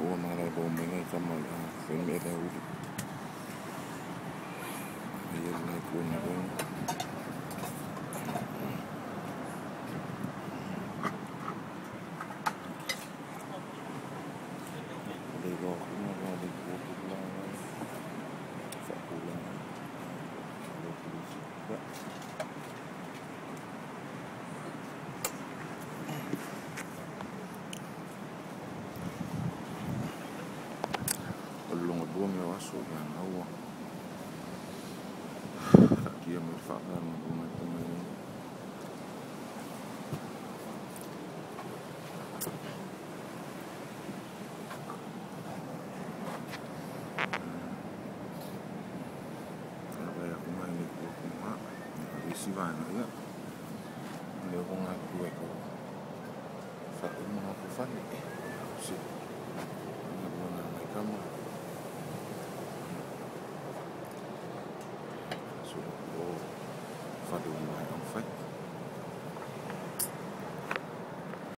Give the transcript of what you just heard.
Ua malolo mai le tama o le a fai le mea le aoauli. Ia le itu na lona. Le iloa atu na le itu atu la faatulaga. Le polisi. Ia. O le lona lua mea o aso leaga ua taatia mai le faavae luga e mai ai. Vaai atu mai le itu atu i le isi vaega, ia lea ua galulue e faauma latou fale. Se galuega a nai tama. Faasolo atu loa fale ua maea ona fai.